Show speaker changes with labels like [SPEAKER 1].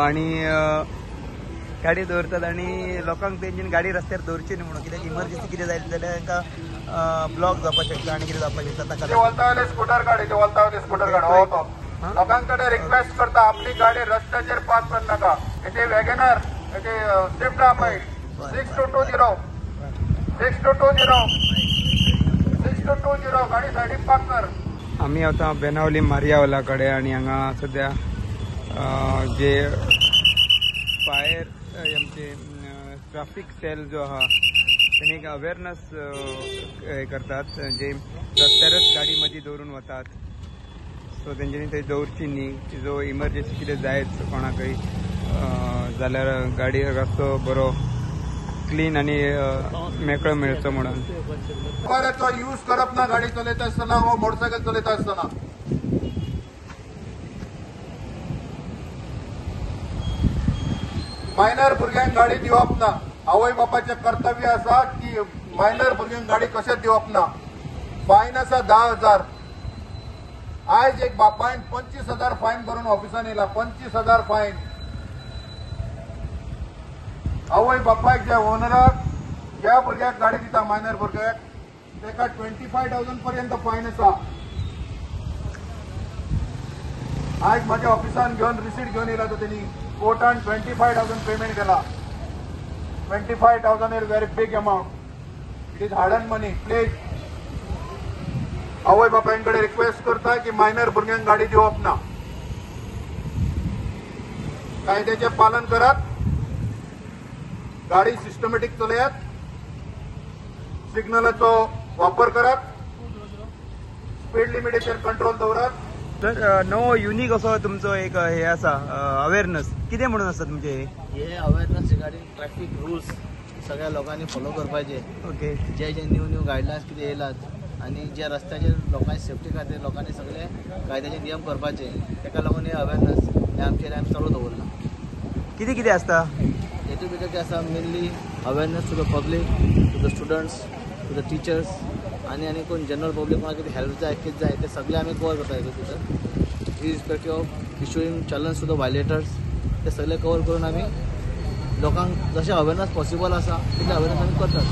[SPEAKER 1] आणि गाडी दवरतात आणि लोकांक तेंच्यानी गाडी रस्त्यार दवरची न्ही म्हणून, कित्याक इमर्जन्सी कितें जायत जाल्यार तांकां ब्लॉक जावपाक शकता आनी कितें जावपाक शकता. ताका
[SPEAKER 2] स्कुटर गाडी स्कुटर गाडी लोकांकडे रिक्वेस्ट करता आपली गाडी रस्त्याचेर पार्क करनाका. इथे वॅगनर, इथे स्विफ्ट आहा 6220 6220 6220 गाडी सायडीक पार्क कर.
[SPEAKER 1] आमी आतां बेनावली मारियावला कडेन आनी हांगा सद्या जे फायर आमचे ट्राफीक सेल जो आहा तेणी एक अवेरनस करतात, जे रस्त्यारच गाडी मदीं दवरून वतात. सो तेंच्यांनी थंय दवरची न्ही, जो इमर्जन्सी कितें जायत कोणाकय जाल्यार गाडी रस्तो बरो क्लीन आनी मेकळो मेळचो म्हणून.
[SPEAKER 2] यूज करप ना गाडी चलयता आसतना वा मोटरसायकल चलयता आसतना. मायनर भुरग्यांक गाडी दिवप ना. आवय बापाचें कर्तव्य आसा की मायनर भुरग्यांक गाडी कशेंच दिवप ना. फायन आसा 10,000. आयज एक बापायन 25,000 फायन भरून ऑफिसान येयला. 25,000 फायन. आवय बापायक ज्या ओनराक ज्या भुरग्याक गाडी दिता मायनर भुरग्याक ताका 25,000 पर्यंत फायन आसा. आयज म्हाज्या ऑफिसान घेवन रिसीट घेवन येयला तो तेणी कोर्टान 25,000 पेमेंट केला. 25,000 is very big amount. It is hard earn money. Please आवय बापायकडे रिक्वेस्ट करता की मायनर भुरग्यांक गाडी दिवप ना. कायद्याचें पालन करात, गाडी सिस्टमॅटीक चलयात, सिग्नलाचो वापर करात, स्पीड लिमिटेचेर कंट्रोल दवरात.
[SPEAKER 1] तर नवो युनिक असो तुमचो एक हे आसा अवेरनस, कितें म्हणून आसा तुमचें हे?
[SPEAKER 3] हे अवेरनस रिगार्डिंग ट्रॅफिक रुल्स सगळ्या लोकांनी फॉलो करपाचे.
[SPEAKER 1] ओके.
[SPEAKER 3] जे जे न्यू न्यू गायडलायन्स कितें येयलात आनी जे रस्त्याचेर लोकांची सेफ्टी खातीर लोकांनी सगळे कायद्याचे नियम करपाचे, ताका लागून हे अवेरनस हे आमचेर आमी चालू दवरलां.
[SPEAKER 1] कितें कितें आसता
[SPEAKER 3] हेतून भितर? कितें आसा mainly awareness to the public, to the students, to the teachers आनी आनी कोण जनरल पब्लीक कोणाक कितें हेल्प जाय कितें जाय ते सगळे आमी कवर करता हेतून भितर. Irrespective of issuing challans to the violators ते सगळे कवर करून आमी लोकांक जशें अवेरनस पॉसिबल आसा तितलें अवेरनस आमी करतात.